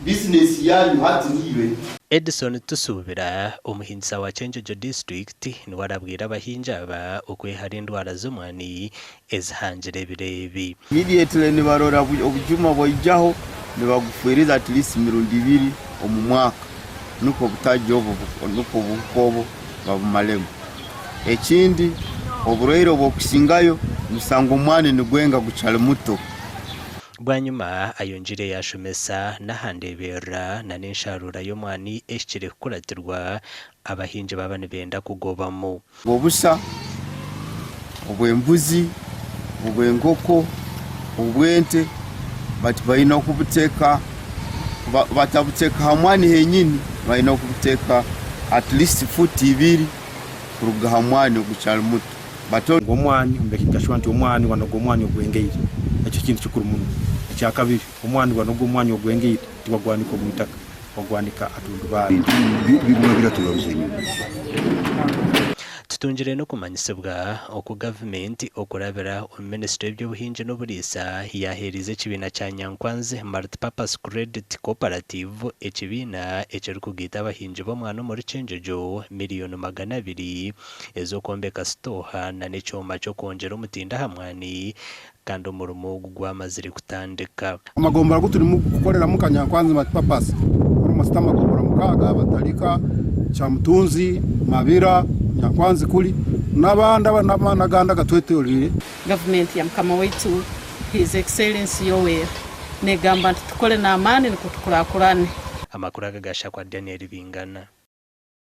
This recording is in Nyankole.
Bizinesi yanyu hati niyo eri. Edson Tusuubira, omuhingisa wa Kyenjojo disiturikiti niwe arabwire abahingi aba okwehara endwara z'omwani ezihangire ebiro ebi. Immediately nibarora obujuma bwaijaho nibagufwiriza at least emirundi ibiri omu mwaka nukwo obutaagi obu nukwo obuhuka obu babumaremu. Ekindi oburwaire obw'okusingayo nibusanga omwani nigwenga gukyari muto. Bwanyima ayongyeire yaashomesa n'aha ndeeberera na n'ensharuura y'omwani ehikire kukuratirwa abahingi baaba nibenda kugobamu. Obusa obw'embuzi, obw'enkoko, obw'ente bati baine okubuteeka batabuteeka ha mwani henyini, baine okubuteeka at least fuuti ibiri kuruga ha mwani ogukyari muto. Ngu omwani omumekinga shuwa nti omwani gwanu ogwo omwani ogwengeire. Ekyo kintu kikuru muno. Ekyakabiri, omwani gwanu ogwo omwani ogwengeire tiwagwanika omu itaka, wagwanika atundubaare. Ebintu biguma biratugaruza enyima. Tutungire n'okumanyisibwa oku gavumenti okurabira omu minisitule y'eby'obuhingi n'oburiisa yaaheereize ekibiina kya Nyankwanzi Multipurpose Credit Cooperative ekibiina ekirikugaita abahingi b'omwana omuri Kyenjojo miriyoni 200 ez'okwombeka sitooha na n'ekyoma ky'okwongyera omutindo aha mwani kandi omurimo ogu gwamazire kutandika. Amagombora agu turimu kukoreramu nka Nyankwanzi Multipurpose almost amagombora mukaaga, Batalika, Kyamutunzi, Mabira, Nyankwanzi kuri n'abandi n'agandi agatwetoreire. Gavumenti ya mukama waitu His Excellency Yoweri negamba nti tukore n'amaani nikwo tukurakurane. Amakuru aga gashakwa Daniel Bingana.